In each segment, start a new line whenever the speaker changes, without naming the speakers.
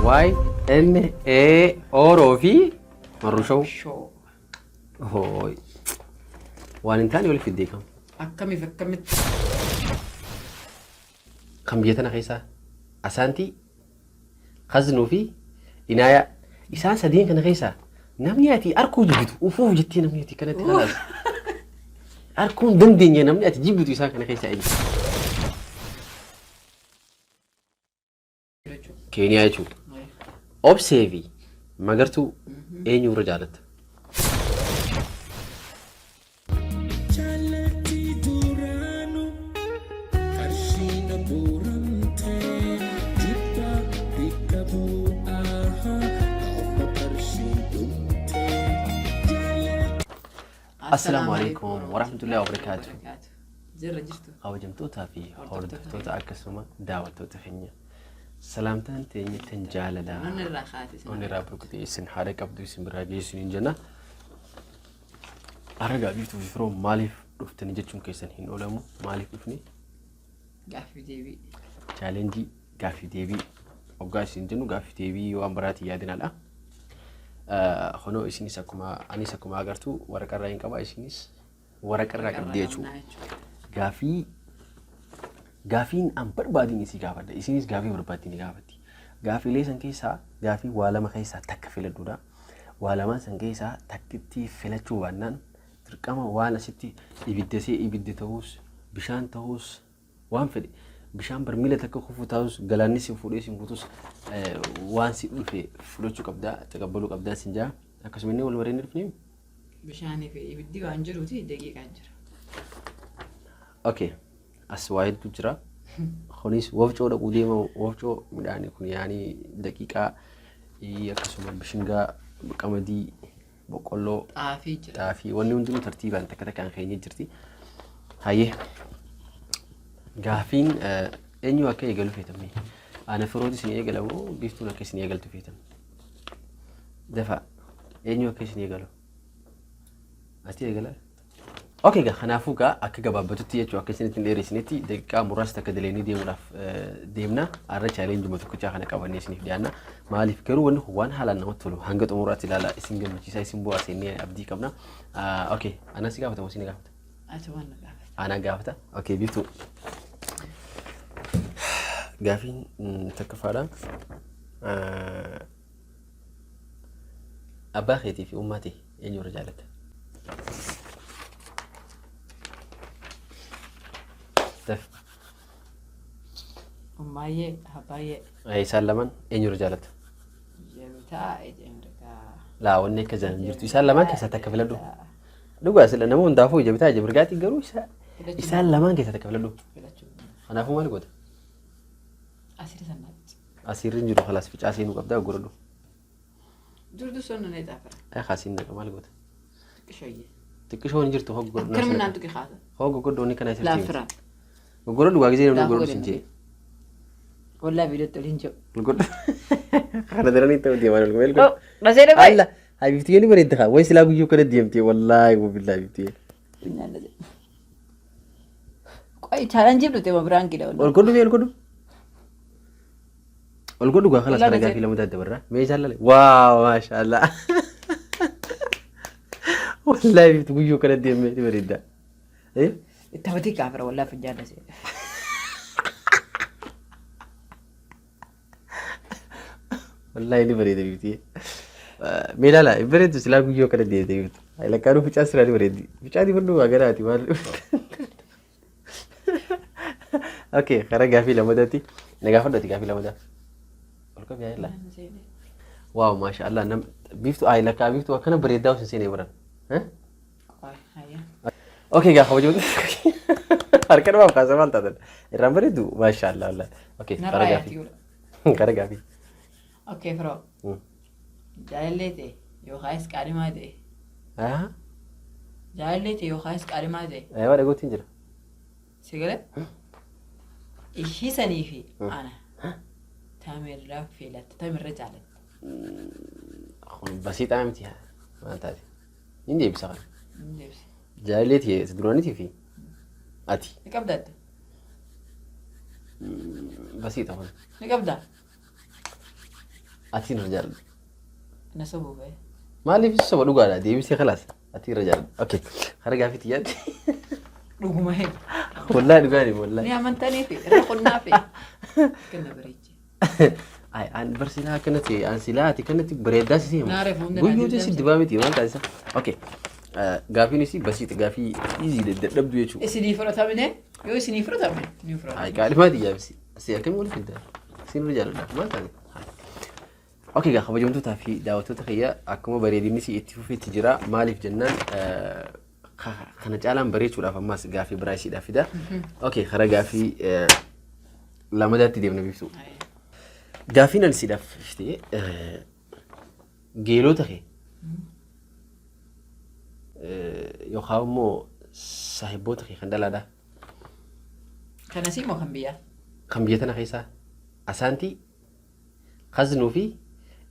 Y N A Ooroo fi Marruu Show.
Show.
Hooy. Waan hin taane waliif fiddee kam.
Akkamiif akkamitti?
Kan biyya tana keessaa Asaantii, Kaznuu fi Inaayaa. Isaan sadeen kana keessaa namni ati arkuu jibbitu ufuuf jettee namni ati kanatti kalaas. Arkuu hin dandeenye namni ati jibbitu isaan kana keessaa eenyu? Keeniyaa jechuudha. Obsee fi Magartuu eenyu irra jaalatta?
Jaalatti duraanu qarshiin guuramte jibba bikka bu'aa gaafa qarshiin dhumte.
Assalaamu alaikum warahmatullahi wabarakaatuh.
Jirra jirtu.
Kabajamtootaa fi hordoftoota akkasuma daawwattoota keenya salaamtaan teenya tan jaalalaa
Onni irraa kaate isin.
onni irraa burqitee isin haadha qabdu isin biraa geessu hin jenna. Har'a biiftuu fi firoo maaliif dhuftanii jechuun keessan hin oolamu maaliif dhufne
Gaaffii deebii.
chaalenjii gaaffii deebii hoggaa isin jennu gaaffii deebii waan biraatiin yaadinaadha. Honoo isinis akkuma anis akkuma agartu waraqarraa hin qaba isinis waraqarraa qabdi jechuudha. Gaaffii gaafiin an barbaadin isii gaafadha. Isinis gaafii barbaaddi ni gaafatti. Gaafiilee san keessaa gaafii waa lama keessaa takka filadhuudha. Waa lamaan san keessaa takkitti filachuu baannaan dirqama waan asitti ibidda see ibidda ta'us bishaan ta'us waan fedhe bishaan barmiila takka kufu ta'us galaanni si fuudhee si fuutus waan si dhufe fudhachuu qabdaa taqabbaluu qabdaa sin jaa akkasuma inni wal maree ni dhufnee.
Bishaanii fi ibiddi waan jiruuti daqiiqaan jira.
Okay. As waa hedduu jira. Kunis wafcoo dhaquu deema wafcoo midhaanii kun yaanii daqiiqaa akkasuma bishingaa qamadii boqqolloo
Xaafii jira.
Xaafii wanni hundinuu tartiibaan takka takkaan keenyee jirti. Hayyee gaafiin eenyu akka eegalu feetan mee? Ana firooti isin eegala moo biiftuun akka isin eegaltu feetan? Dafaa eenyu akka isin eegalu? Ati eegala? Okay gaa kanaafuu gaa akka gabaabbatutti jechuun akka isinitti hin dheeressinetti daqiiqaa muraasa takka daleenii deemuudhaaf deemna. Har'a chaalenjuma tokkichaa kana qabannee isiniif dhiyaanna. Maaliif garuu wanni kun waan haalaan namatti tolu hanga xumuraatti ilaala isin gammachiisaa isin bu'aa inni abdii qabna. Okay anaa si gaafata moo si gaafata?
Ati waan na gaafata.
Anaa gaafata. Okay biiftuu. Gaafiin takkaffaadha. Abbaa keetii fi ummaa tee eenyu irra jaalatta? Daf.
Ummaayyee, abbaayyee.
Isaan lamaan eenyu irra jaalatta?
Ija bitaa, ija mirgaa.
Laa wanni akka jaan jirtu isaan lamaan keessaa takka filadhu. Dhugaa sila nama hundaafuu ija bitaa ija mirgaati garuu isaan lamaan keessaa takka filadhu.
Filachuu.
Kanaafuu maal goota?
Asirra sannaatti.
Asiirri hin jiru kalaas ficaa seenuu qabdaa godhadhu.
Dur dur sonna na xaafara.
Ay kaasiin naqa maal goota?
Xiqqishooyye.
Xiqqishoo hin jirtu hogg godhu.
Akkanuma naan tuqe kaasa.
Hogg godhu inni kana sirtii.
Laaffira.
Godhu dhugaa gisee namni
Laafuu
godhu sin
godhe.
jee.
Wallaa viidiyootti ol hin jiru.
Godhu. Kana daranii ta'u deemaa ol godhu.
Dhasee dhaqee.
Alla habibtiyee ni bareedda kaa way silaa guyyuu kana deemtee wallaahi wabillaa habibtiyee.
Qoy chaalanjiif dhufte ma biraan gidha.
Ol godhu mee ol godhu. Ol godhu gaa kalas
Wallaahi
kana gaafii lama daddabarra. Mee isaan lale. Waaw maashaallah. Wallaahi bifti guyyuu kana deemee ni bareedda. Eh?
Taphatii kaafira wallaahi finjaan dhasee.
Wallaahi ni bareeda bifti. Mee ilaala hin bareeddu silaa guyyoo kana deemte biftu. Lakkaanuu ficaa silaa ni bareeddi. Ficaa dibadhu waa garaati maal. Okay, karaa gaafii lamadaatti. Na gaafadhu ati gaafii lamadaa. Ol qabi haa illaa. Waaw maasha Allah nam biiftuu ayi lakkaa biiftuu akkana bareeddaa osoo hin seenee baran. Okay gaa kabajamtoota harka namaaf kaasa maal taatan irraan bareeddu maasha Allah wallahi. Okay karaa
Narraa
gaafii.
yaati
Karaa gaafii.
Okay firoo. Jaalallee ta'e yookaas qaadhimaa ta'e.
Ah,
Jaalallee ta'e yookaas qaadhimaa ta'e.
Aywa dhagootiin jira.
Si galee? Ishii sanii fi ana. Tamirra filatta tamirra jaalatta.
Kun basiixaa miti maal taate? Hin deebisa kana.
Hin deebise.
Jaalallee ta'e duraaniitii fi ati.
Ni qabda adda.
Basiixa kun.
Ni qabda.
Ati irra jaalladhu.
Na sobuu ba'e.
Maaliif soba dhugaadha deebisee khalaas ati irra jaalladhu. Okay. Hara gaafii xiyyaatti.
Dhuguma hin.
Wallaahi dhugaadhi wallaahi.
Ni amantanii fi irra qonnaa fi. Kenna bareeche.
Ay, an bar silaa akkanatti an silaa ati kanatti bareedaa si himu.
Naare fuulli
Guyyuutu
naa
si dibaa miti maal taasisa. Okay. Gaafiin isii basiiti gaafii easy dadhabdu jechuudha.
Isinii fudhatamne yoo isinii fudhatame ni fudhatame.
Ay, qaalimaa xiyyaabsi. Si akkamii wal fidda? Siin irra jaalladha. Maal taate? Okay, gaa kabajamtootaa fi daawwattoota kiyya akkuma bareedinni si itti fufeetti jira. Maaliif jennaan kana caalaan bareechuudhaaf ammas gaafii biraa isiidhaaf fida. Okay, karaa gaafii lamadaatti deemna biiftuu. Gaafiin ani siidhaaf fite geelota kee yookaan immoo saahibboota kee kan dhalaadhaa
Kanasii moo kan biyyaa?
Kan biyya tana keessaa Asaantii, Kaznuu fi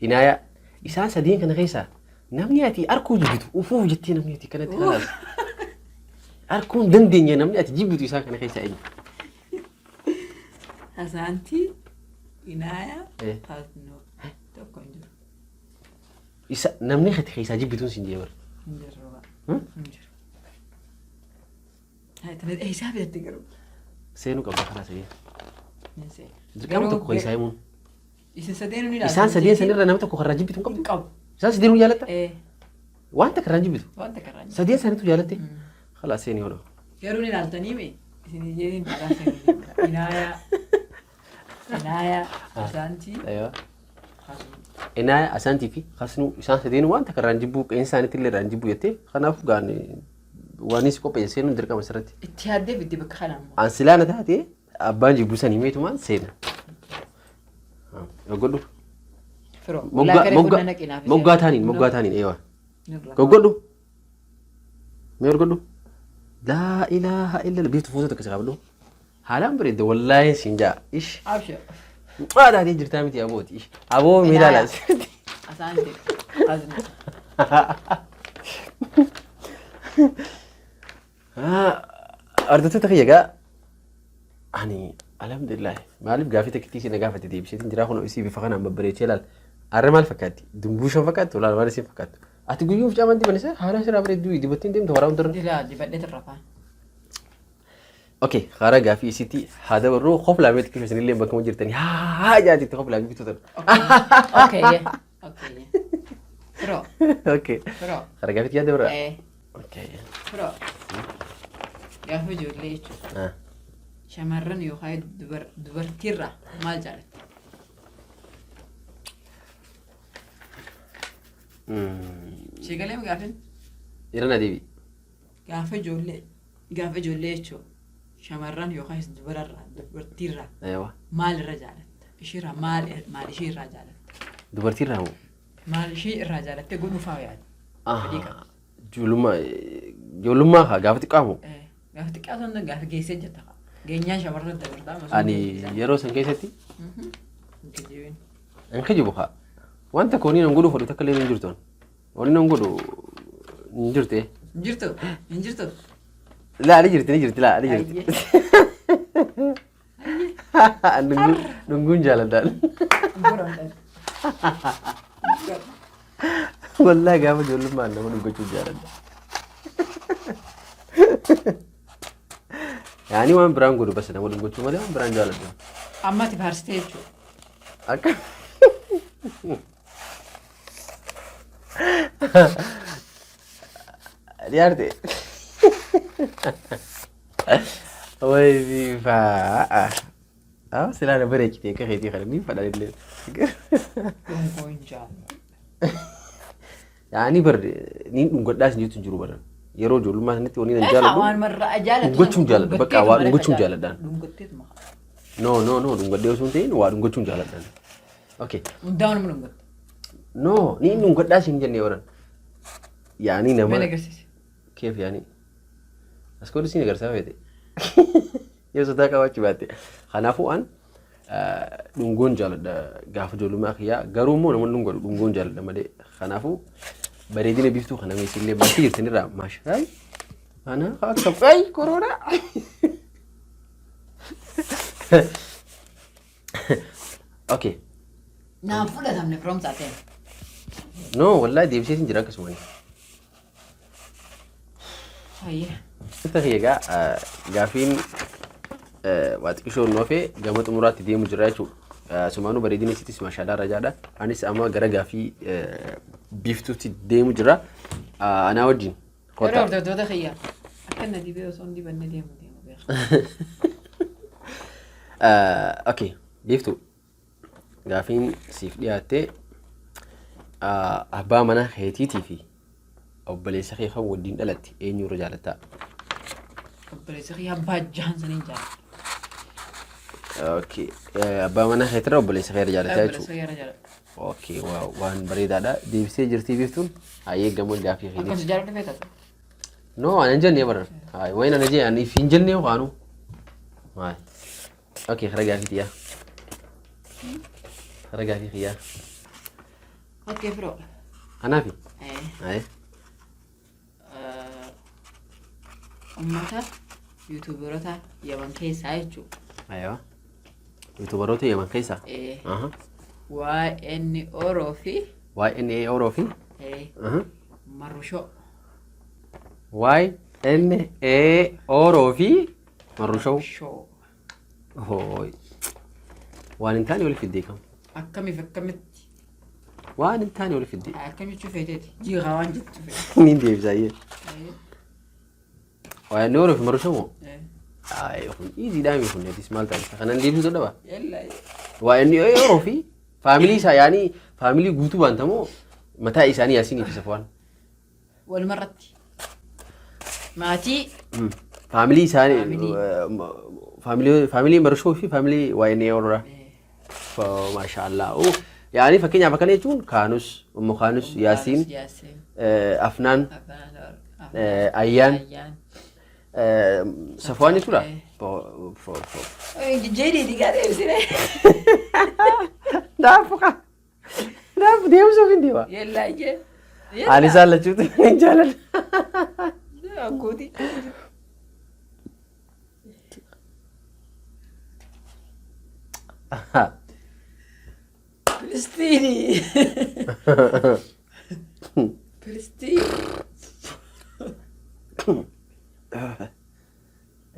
Inaayaa isaan sadeen kana keessaa namni ati arkuu jibbitu ufuuf jettee namni ati kanatti kanaas arkuu hin dandeenye namni ati jibbitu isaan kana keessaa eenyu?
Asaantii, Inaayaa, Kaznuu. Tokko hin jiru.
Isa namni ati keessaa jibbituun siin jee bara.
Hin jiru.
Hmm?
Hin jiru. Eessaa fidatte garuu?
Seenuu qabda karaa sadeen.
Hin seenu.
Dirqama tokko keessaa himuun.
Isin sadeenuu ni ilaaltu.
Isaan sadeen sanirra nama tokko karraa jibbitu hin qabdu.
Hin qabu.
Isaan sadeenuu jaalatta?
Ee,
Waan takka irraa hin jibbitu.
waan takka irraa hin jiru.
Sadeen isaaniitu jaalatte? Khalaa seeni hono.
Garuu ni ilaaltanii mee? Isin ijeen maqaa seenuu. Inaayaa. Inaayaa. Asaantii.
Aywa.
Hasuu.
Inaaya asaantii fi hasnuu isaan sadeenuu waan takka irraa hin jibbuu qeensa isaaniitti illee irraa hin jibbuu jettee kanaaf gaan waan si qopheesse seenuun dirqama sirratti.
Itti yaaddee fidde bakka kana ammoo.
An silaa na taate abbaan jibbuu san himeetumaan seena. Godhu.
Firoo.
Moggaa taaniin moggaa taaniin eewa. Goggodhu. Mee ol godhu. Laa ilaaha illa biiftu footoo takka si qabadhu. Haalaan bareedda wallaahi siin jaa. Ish.
Abshir.
Mucaa taatee jirtaa miti abooti. Ish. Aboo mee ilaalaa.
Asaante. Azni.
Hordoftoota kiyya egaa ani alhamdulillah maaliif gaafii takkittii isin gaafate deebiseetiin jiraa kun isii bifa kanaan babbareechee laal. Arra maal fakkaatti? Dumbuushan fakkaattu laal maal isin fakkaattu? Ati guyyuu of caamaan dibanisa haala siraa bareedduu dibattiin deemtu waraa hundarra.
Dilaa dibadhee tirrafaan.
Okay, karaa gaafii isitti haa dabarru koflaa meetti kisha isinillee bakkuma jirtanii haa jaatitti koflaa bituu tan.
Okay. Yeah. Okay. Yeah. Firoo.
Okay.
Firoo.
Karaa gaafiitti yaa dabarra.
Eh.
Okay.
Firoo. Gaafa ijoollee jechuudha.
Ah.
Shamarran yookaan dubartiirraa maal jaalatta? Sheegalee gaafin
Irra na deebi.
gaafa ijoollee gaafa ijoollee jechuudha. Shamarran yookaan dubararraa dubartiirraa
Aywa.
maal irra jaalatta? Ishiirraa maal maal ishiirraa jaalatta?
Dubartiirraa moo?
Maal ishii irraa jaalattee godhuufaa yaadda? Fedhii qabdi.
Ijoollummaa ijoollummaa kaa gaafa xiqqaa moo?
Gaafa xiqqaa osoo hin ta'in gaafa geessee jirta kaa. Geenyaan shamarran dabartaa.
Ani yeroo san keessatti
Hin kijibin.
hin kijibu kaa. Wanta tokko wanni nan godhuu fedhu takka illee hin jirtu. Wanni nan godhu hin jirtu.
Hin jirtu? Hin jirtu?
Laa ni jirti ni jirti laa ni jirti. Dhunguun jaaladhaan.
Hin godhamtan.
Wallaahi gaafa ijoollummaan nama dhungachuu jaaladha. Yaani waan biraan godhu bas nama dhungachuu malee waan biraan jaaladha.
Amma ati faarsitee jechuudha.
Akka Dhiyaarte. Way biifaa. Ah, silaa na bareechite akka keetii kana ni fadha illee.
Dhungoo hin jaalladhu.
Yaani bar ni dhungadhaas hin jirtu hin jiru bara. Yeroo ijoollummaa sanatti wanni nan jaalladhu.
Waan marraa jaallattu.
Dhungachuun jaalladha. Bakka waa dhungachuun jaalladhaan.
Dhungatteetuma.
No no no dhungadhee osoo hin ta'in waa dhungachuun jaalladhaan. Okay.
Hundaa nama dhungatta.
No ni dhungadhaas hin jenne baran. Yaani nama
Mee agarsiisi.
keef yaani. As godhu siin agarsiisaa feete. Yoo sodaa qabaachuu baatte. Kanaafuu an dhungoon jaaladha gaafa ijoollummaa kiyyaa garuu immoo namoonni dhungodhu dhungoon jaaladha malee. Kanaafuu bareedina biiftuu kana meessillee bakki jirtanirraa maashaa ana akka ay koroonaa. Okay.
Naan fudhatamne firoomsaa ta'e.
No, wallaahi deebiseetiin jira akkasuma.
Hayyee.
Wanta kiyya egaa gaafiin waa xiqqishoo nu hafee gama xumuraatti deemu jira jechuudha. Sumaanuu bareedina isiitis maashaallah rajaadha. Anis amma gara gaafii biiftuutti deemu jira. Anaa wajjin
Yeroo
kottaa.
hordoftoota kiyya akka na dibee osoo hin dibanne deemu deemu beeka.
Okay, biiftuu. Gaafiin siif dhiyaatte abbaa mana keetiitii fi obboleessa kee kan wajjin dhalatte eenyu irra jaalattaa?
Obboleessa kiyya abbaa jahan saniin jaalladha.
Okay. Abbaa mana keetirra obboleessa kee irra jaalattaa
Obboleessa
jechuudha.
kiyya irra jaalladha.
Okay, wow, waan bareedaadha. Deebisee jirtii biiftuun? Hayyee gamoon gaaffii
Akkam
keetiif.
si jaalladhu feetata?
No, ani hin jenne bara. Hayi, wayin ana jee ani hin jenne waanu. Hayi. Okay, kara gaafii tiyyaa. Kara gaafii kiyyaa.
Okay, firoo.
Anaafi?
Eh,
Hayi.
Ummata yuutuubaroota Yaman keessaa jechuudha.
Aywa. Yuutuubaroota Yaman keessaa?
Eh,
Aha.
YN Oro fi
YNA Oro fi?
eh,
Aha.
Marushoo.
YNA Oro fi Marrushoo.
Shoo.
Hooy. Waan hin taane wal fiddee kam?
Akkamiif akkamitti?
Waan hin taane wal fiddee.
Akkam jechuu feeteeti? Jiiqa waan jettu feete.
Niin deebisaa iyyee. YNA Oro fi Marrushoo moo?
Eh,
Ay, kun easy dhaa mi kun atis maal taate? Kanan deebisuu dadhaba.
Yalla.
YNA Oro fi faamilii isaa yaanii faamilii guutuu baanta moo mataa isaanii Yaasiinii fi Safwaan?
Walumarratti. Maatii.
Faamilii isaanii
Faamilii.
faamilii faamilii Marshoo fi faamilii YNA Ororaa. Maasha Allah. Oh, yaani fakkeenyaaf akkana jechuun Kaanus, Ummu Kaanus, Yaasiin,
Yaasiin.
Afnaan,
Afnaan.
Ayyaan,
Ayyaan.
Safwaan jechuudha.
Jeedii digaa deebisine.
Daafu kaa. Daafu deebisuuf hin deema.
Yellaa ijee.
Ani isaan lachuutu hin jaaladha.
Akkuuti. Filistiini. Filistiini.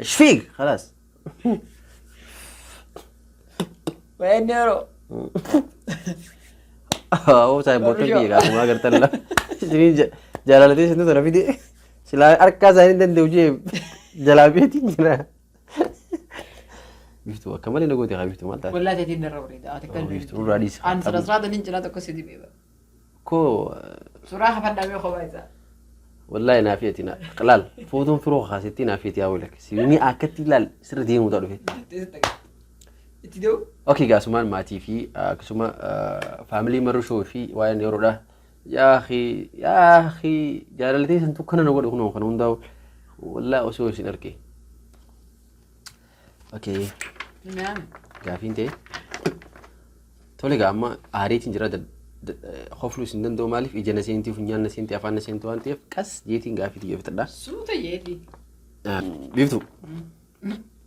ايش فيك خلاص
Waa'ee yeroo.
Oo saayinboota biyya gaafuma agartan la. Isiniin jaalalatee isin tana fide silaa harkaa isaanii hin danda'u jee jalaa beetiin jira. Biftuu akka malee na goote haa biftuu maal taate?
Wallaa teetiin narra bareeda. Ati kan
Biftuu nurraa dhiisi.
An sira siraata nin cinaa tokko si dibee bara.
Koo
Suuraa hafadhaa mee kophaa isaa.
Wallaahi naa feeti na laal footoon firoo kaasetti naa feeti yaa walak sibiilni akkatti laal sirra deemuu ta'a dhufe.
Itti deemu.
Okay gaasumaan maatii fi akkasuma faamilii marushoo fi waa'een yeroodha. Yaa akhi yaa akhi jaalaltee san tukkana na godhe kunoo kan hundaa'u wallaahi osoo isin arge. Okay
Nyaame.
gaafiin ta'e. Tole egaa amma aareetiin jira kofluus hin danda'u maaliif ija na seentii funyaan na seentii afaan na seentii waan ta'eef qas jeetiin gaaffii tiyya fixadha.
Suuta jeeti.
Biiftuu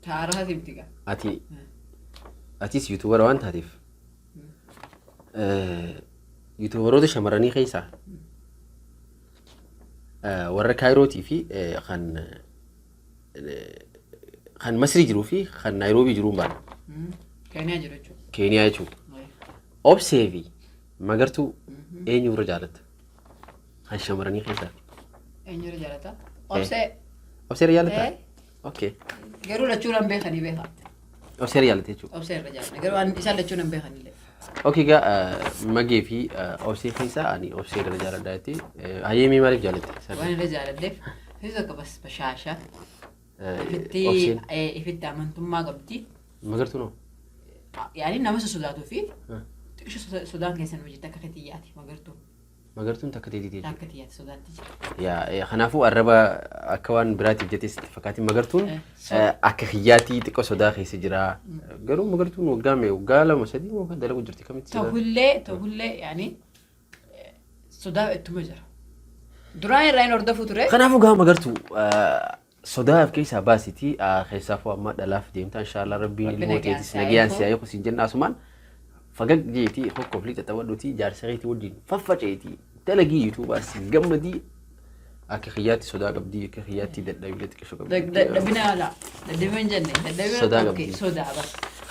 Taaraa simti gaa.
ati atis yuutuubara waan taateef yuutuubaroota shamarranii keessaa warra kaayirootii fi kan kan Masrii jiruu fi kan Naayiroobii jiruu hin baane.
Keeniyaa jiru jechuudha.
Keeniyaa jechuudha. Obsee fi Magartuu eenyu irra jaalatta? Kan shamarranii keessaa.
Eenyu irra jaalatta? Obsee.
Obsee irra jaalatta?
Eh.
Okay.
Garuu lachuu nan beekanii beeka.
Obsee irra jaalatte jechuudha.
Obsee irra jaalladha. Garuu ani isaan lachuu nan beekanillee.
Okay egaa Magee fi Obsee keessaa ani Obsee irra jaaladha jettee. Hayyee mee maaliif jaalatte?
Waan irra jaaladheef fi tokko bas bashaasha. Ifitti
Obseen.
ifitti amantummaa qabdi.
Magartuu noo?
Yaani nama sosodaatuu fi xiqqisho sodaan keessan hojjette akka ketiyyaati magartuu.
Magartuun takka teetiiti jechuudha.
Akka tiyyaatti sodaatti jira.
Yaa kanaafuu arraba akka waan biraatiif jettee sitti fakkaatiin magartuun akka kiyyaatti xiqqoo sodaa keessa jira. Garuu magartuun waggaa mee waggaa lama sadii moo kan dalagu jirti kamitti sodaa?
Tahullee yaani sodaa ittuma jira. Duraan irraa hin hordofuu ture.
Kanaafuu gaa magartuu sodaa of keessaa baasitii keessaafuu amma dhalaaf deemta inshaallah rabbiin
Rabbi
ilmoo
nagaan
teetis
si haa
nagayaan si
eegu.
haa eegu siin jenna asumaan. Fagag jeetii hokkoflii xaxabadhuutii jaarsa keetii wajjin faffaceetii dalagii yuutuubaas gammadii. Akka kiyyaatti sodaa qabdii, akka kiyyaatti dadhabina xiqqisho qabdi.
Dadhabina haala. Dadhabina hin jenne. Dadhabina
Sodaa
okay,
qabdi.
Sodaa bara.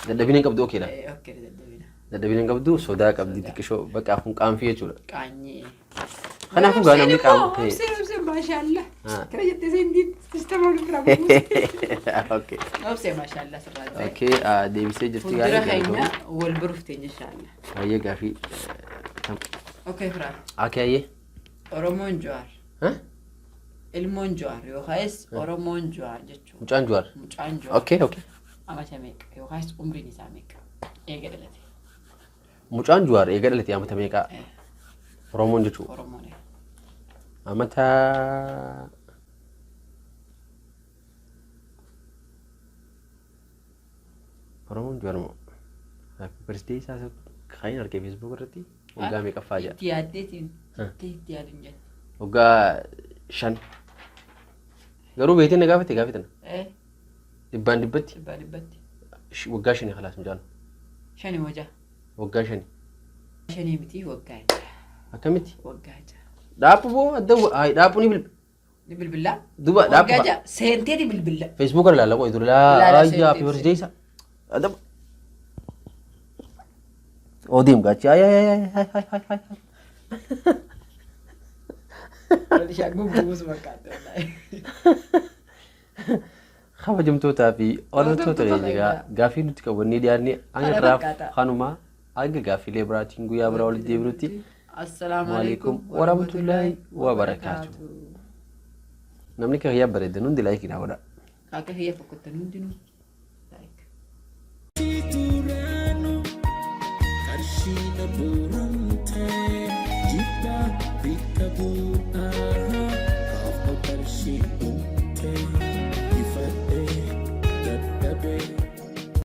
Dadhabina hin qabdu okeedha.
Okay, dadhabina.
Dadhabina hin qabdu, sodaa qabdi xiqqishoo, bakka kun qaanfii jechuudha.
Qaanyee.
Kanaafuu gaa namni qaama.
Obseen, obseen, maashaallah.
Ah.
Kana jettee seentiin sistema waliin biraa buuse.
Okay.
Obsee, maashaallah, sirraa ta'e.
Okay, deebisee jirti.
Fuuldura
gaarii
keenya wal baruuf teenya inshaallah.
Baay'ee gaafii.
Okay, firaa.
Okay, ayyee.
Oromoon Jawaar.
Huh?
Ilmoon Jawaar yookaas Oromoon Jawaar jechuudha.
Mucaan Jawaar.
Mucaan Jawaar.
Okay.
Amata meeqa yookaas umriin isaa meeqa eega dhalate?
Mucaan Jawaar eega dhalate amata meeqaa? Oromoon jechuudha.
Oromoon.
Amata Oromoon Jawaar moo? Happy birthday isaa kan hin arge Facebook irratti waggaa meeqaffaa jedha.
Itti yaaddeetiin jettee itti yaadin jette.
Waggaa 5. Garuu beektee na gaafate gaafii tana. Dhibbaan dhibbatti.
Dhibbaa dhibbatti.
Waggaa 5 khalaas mucaan.
5 moo 6?
Waggaa 5.
5 miti, waggaa 6.
Akkamitti?
Waggaa 6.
Dhaaphu boo adda dhaaphu ni bilbila.
Ni bilbila.
Duba dhaaphu.
Waggaa 6 seentee ni bilbila.
Facebook irra ilaala qoy dura.
Ilaala
Ayyaa
seentee.
Happy birthday isaa. Adda. Odeem gaachi ay ay ay ay ay ay ay.
Ishaan guggubuus fakkaate wallaahi.
Kabajamtootaa fi hordoftoota
Hordoftoota
leenjigaa, gaaffii nuti qabannee dhiyaanne
Kana
hanga
fakkaata.
Kanuma hanga gaaffiilee biraatiin guyyaa biraa walitti deebinutti
Assalaamu
Waalaikum
alaikum
warahmatullaahi wabarakaatuh. Namni kiyyaa bareedan hundi like naa godha.
Akka kiyya fokkottan hundinuu like.
Turaanu qarshiin buuramte jibba bikka bu'aa.